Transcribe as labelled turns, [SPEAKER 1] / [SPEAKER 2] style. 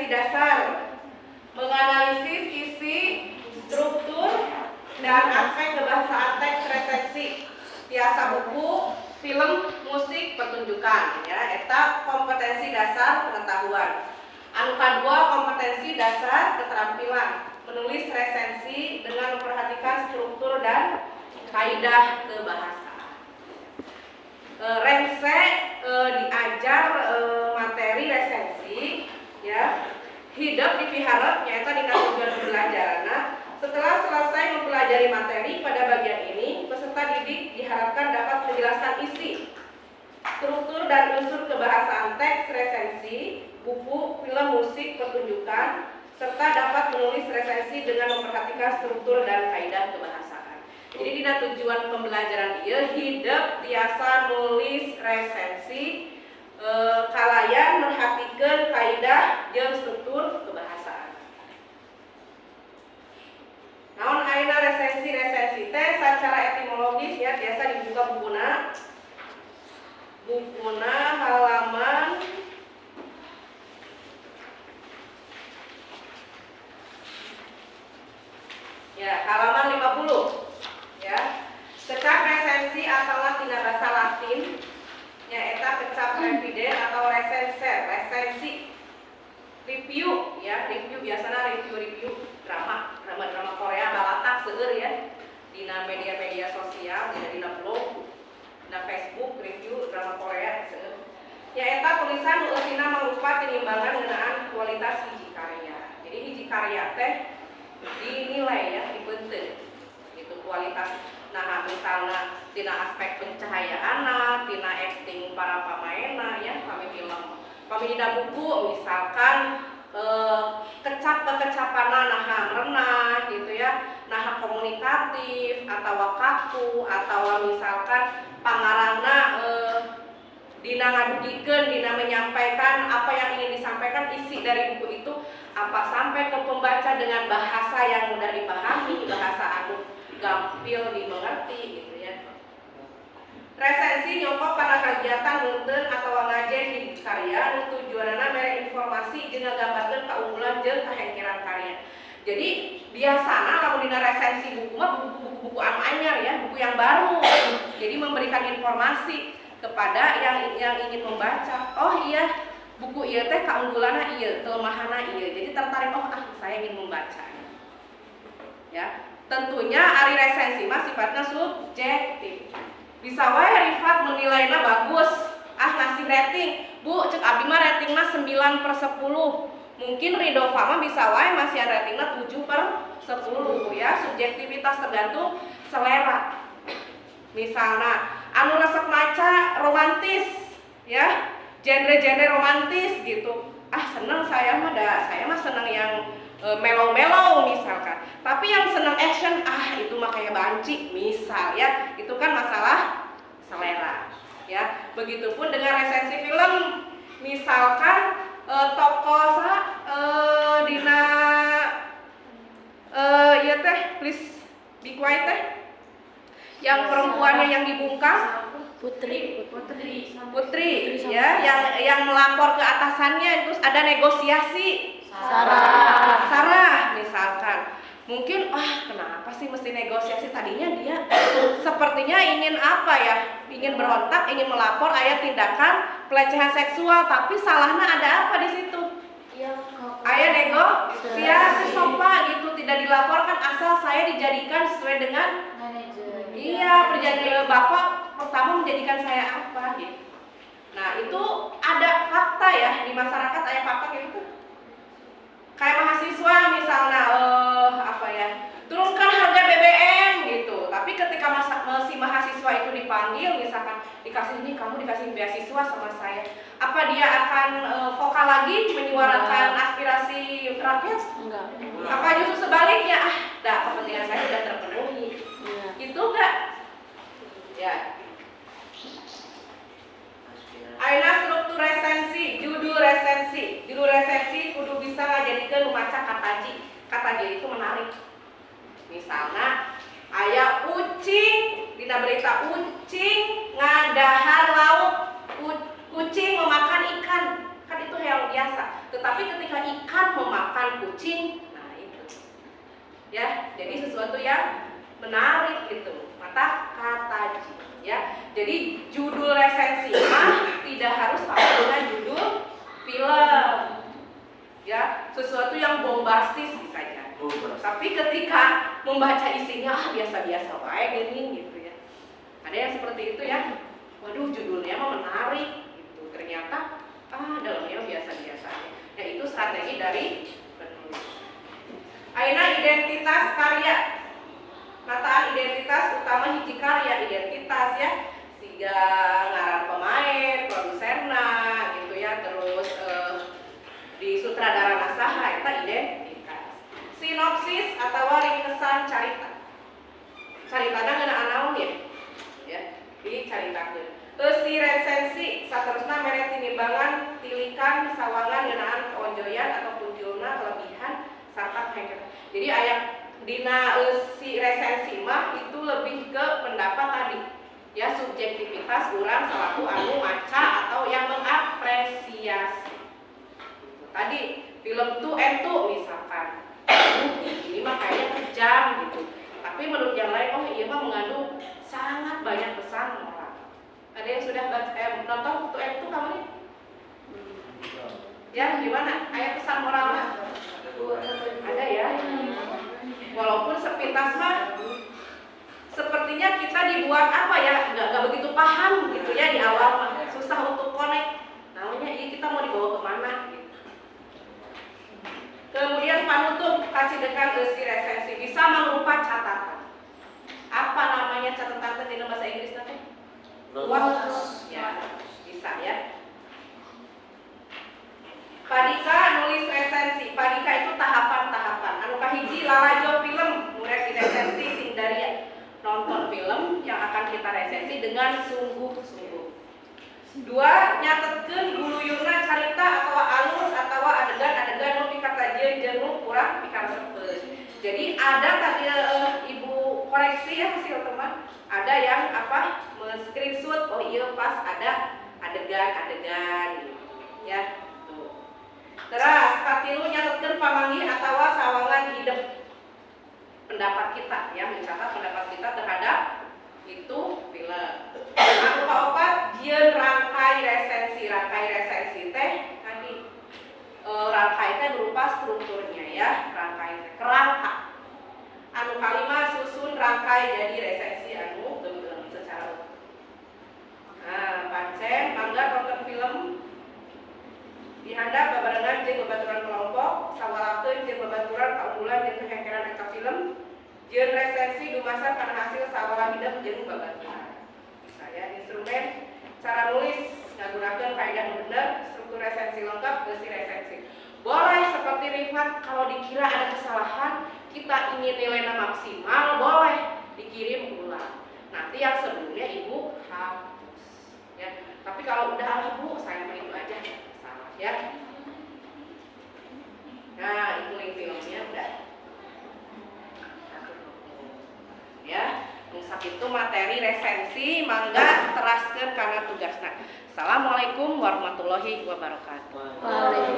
[SPEAKER 1] Kompetensi dasar menganalisis isi, struktur, dan aspek kebahasaan teks resensi tiasa buku, film, musik, pertunjukan ya. Eta kompetensi dasar pengetahuan. Anu kadua, kompetensi dasar keterampilan menulis resensi dengan memperhatikan struktur dan kaidah kebahasaan. Rengse diajar materi resensi ya, hidep dipiharep nyaeta dina tujuan pembelajaran. Setelah selesai mempelajari materi pada bagian ini, peserta didik diharapkan dapat menjelaskan isi, struktur, dan unsur kebahasaan teks resensi buku, film, musik, pertunjukan, serta dapat menulis resensi dengan memperhatikan struktur dan kaidah kebahasaan. Jadi dina tujuan pembelajaran ieu hidep tiasa nulis resensi kalayan merhatikan kaidah jeung struktur kebahasaan. Naon ayeuna resensi? Resensi teh secara etimologis ya, biasa dibuka bukuna. Bukuna halaman, ya, halaman 50 ya. Kecap resensi asalna tina bahasa Latin nyaeta kecap revidere atau recenser, resensi, review ya, review. Biasanya review-review drama, drama-drama Korea balatak seueur ya dina media-media sosial, dina dina blog, dina Facebook, review drama Korea seueur. Nyaeta tulisan nu eusina mangrupa tinimbangan ngeunaan kualitas hiji karya. Jadi hiji karya teh dinilai ya, dipeunteun itu kualitas. Nah, misalnya tina aspek pencahayaan, tina acting para pemainna ya, pami film. Pami dina buku misalkan kecap kekecapan, nah merenah gitu ya, nah komunikatif atau kaku, atau misalkan pangarangna dina ngadugikeun, dina menyampaikan apa yang ingin disampaikan, isi dari buku itu apa, sampai ke pembaca dengan bahasa yang mudah dipahami, bahasa anu gampil dimengerti gitu ya. Resensi nyokok kana kagiatan ngeunteun atau ngajen hiji karya nu tujuanana mere informasi jeung ngagambarkeun kaunggulan jeung kahengkeran karya. Jadi biasana lamun dina resensi buku mah buku-buku anu anyar ya, buku yang baru. Jadi memberikan informasi kepada yang ingin membaca. Oh iya, buku ieu teh kaunggulanna ieu, kelemahanna ieu. Jadi tertarik, oh ah, saya ingin membaca. Ya, tentunya ari resensi mah sifatnya subjektif. Bisa wae Rifat menilainya bagus, ah ngasih rating, "Bu, cek abi mah ratingnya 9 per 10." Mungkin Ridho mah bisa wae masih ratingnya 7 per 10 ya. Subjektivitas, tergantung selera. Misalnya anu resep maca romantis ya, genre-genre romantis gitu, "Ah, seneng saya mah, dah saya mah seneng yang mellow-mellow," misalkan. Tapi yang seneng action, "Ah, itu mah kayak banci," misal ya. Itu kan masalah selera ya. Begitupun dengan resensi film, misalkan tokoh sa dina iya teh, Please Be Quiet teh, yang perempuannya yang dibungkam.
[SPEAKER 2] Putri.
[SPEAKER 1] Putri. Putri ya, yang melapor ke atasannya, terus ada negosiasi.
[SPEAKER 2] Sarah.
[SPEAKER 1] Sarah misalkan. Mungkin, "Ah, kenapa sih mesti negosiasi?" Tadinya dia sepertinya ingin apa ya, ingin berontak, ingin melapor aya tindakan pelecehan seksual, tapi salahnya ada apa di situ? Aya negosiasi sopa gitu, tidak dilaporkan asal saya dijadikan sesuai dengan
[SPEAKER 3] manajer.
[SPEAKER 1] Iya, perjanjian bapak pertama menjadikan saya apa gitu. Nah, itu ada fakta ya di masyarakat, ada fakta kayak gitu. Kayak mahasiswa misalnya, apa ya, turunkan harga BBM gitu. Tapi ketika si mahasiswa itu dipanggil, misalkan dikasih ini, "Kamu dikasih beasiswa sama saya," apa dia akan vokal lagi menyuarakan aspirasi rakyat?
[SPEAKER 2] Enggak.
[SPEAKER 1] Apa justru sebaliknya, "Ah, dah kepentingan saya sudah terpenuhi"?
[SPEAKER 2] Iya.
[SPEAKER 1] Gitu enggak? Ya. Ayeuna struktur resensi, judul resensi. Judul resensi kudu bisa ngajadikeun nu maca kataji. Kataji itu menarik. Misalnya aya ucing dina berita, ucing ngadahar lauk, kucing memakan ikan. Kan itu yang biasa. Tetapi ketika ikan Ya, jadi sesuatu yang menarik gitu. Matak kataji ya. Jadi judul resensi mah tidak harus sama dengan judul film. Ya, sesuatu yang bombastis bisa jadi. Tapi ketika membaca isinya, ah, biasa-biasa wae gini gitu ya. Ada yang seperti itu ya. Waduh, judulnya mah menarik gitu. Ternyata ah, dalamnya biasa-biasa aja. Ya, itu strategi dari penulis. Ayeuna identitas karya. Nataan identitas utama hiji karya, identitas ya. Siga ngaran pemain, produserna gitu ya, terus di sutradara saha, eta identitas. Sinopsis atau ringkesan carita. Caritana ngeunaan naon ya? Ya, dicaritakeun. Eusi resensi saterusna mere tinimbangan, tilikan, sawangan ngeunaan keonjoyan atau punjulna, kelebihan sarta kahengkeran. Jadi aya dina eusi resensi mah itu lebih ke pendapat tadi ya, subjektivitas urang selaku anu maca atau yang mengapresiasi. Tadi film tuh entu misalkan, "Aduh, ini mah kayaknya kejam," gitu, tapi menurut yang lain, "Oh, iya mah mengandung sangat banyak pesan moral." Ada yang sudah baca, nonton tuh entu kamu nih ya? Gimana, aya pesan moral mah ada ya, walaupun sepintas mah sepertinya kita dibuat apa ya, nggak begitu paham gitu ya. Di awal mah susah untuk connect namanya, iya, kita mau dibawa kemana gitu. Kemudian panutup kacidekan eusi resensi bisa mangrupa catatan. Apa namanya catatan tadi dalam bahasa Inggris nanti? Notes ya, bisa ya. Padika nulis resensi. Padika itu tahapan-tahapan. Anu kahiji, lalajo film nu rek diresensi sing daria. Nonton film yang akan kita resensi dengan sungguh-sungguh. Dua, nyatetkeun guluyurna carita atau alur atau adegan-adegan nu pikatajieun jeung nu kurang pikaresepeun. Jadi ada tadi ibu koreksi ya hasil teman. Ada yang apa? Men-screenshot, oh iya, pas ada adegan-adegan gitu ya. Tuh. Terus katilu, nyatetkeun pamanggih atau sawangan hidup pendapat kita ya, mencatat pendapat kita terhadap itu film. Anu kaopat, jieun rangkai resensi. Rangkai resensi teh tadi rangkai teh berupa strukturnya ya, rangkai teh kerangka. Anu kalima, susun rangkai jadi resensi anu gemblengan secara utuh. Nah, pancen mangga tonton film dihandap babarengan jeung babaturan kelompok, sawalakeun jeung babaturan kaunggulan jeung kahengkeran eta film, jeung resensi dumasar kana hasil sawala hidep jeung babaturan. Bisa ya. Instrumen cara nulis ngagunakeun kaidah nu bener, struktur resensi lengkap, besi resensi. Boleh seperti Rifat, kalau dikira ada kesalahan, kita ingin nilainya maksimal, boleh dikirim ulang. Nanti yang sebelumnya ibu hapus ya. Tapi kalau udah, "Ah, Bu, saya mah itu aja," salah ya. Nah, itu link filmnya udah ya. Itu materi resensi, mangga teraskeun kana tugasna. Assalamualaikum warahmatullahi wabarakatuh.
[SPEAKER 2] Waalaikumsalam.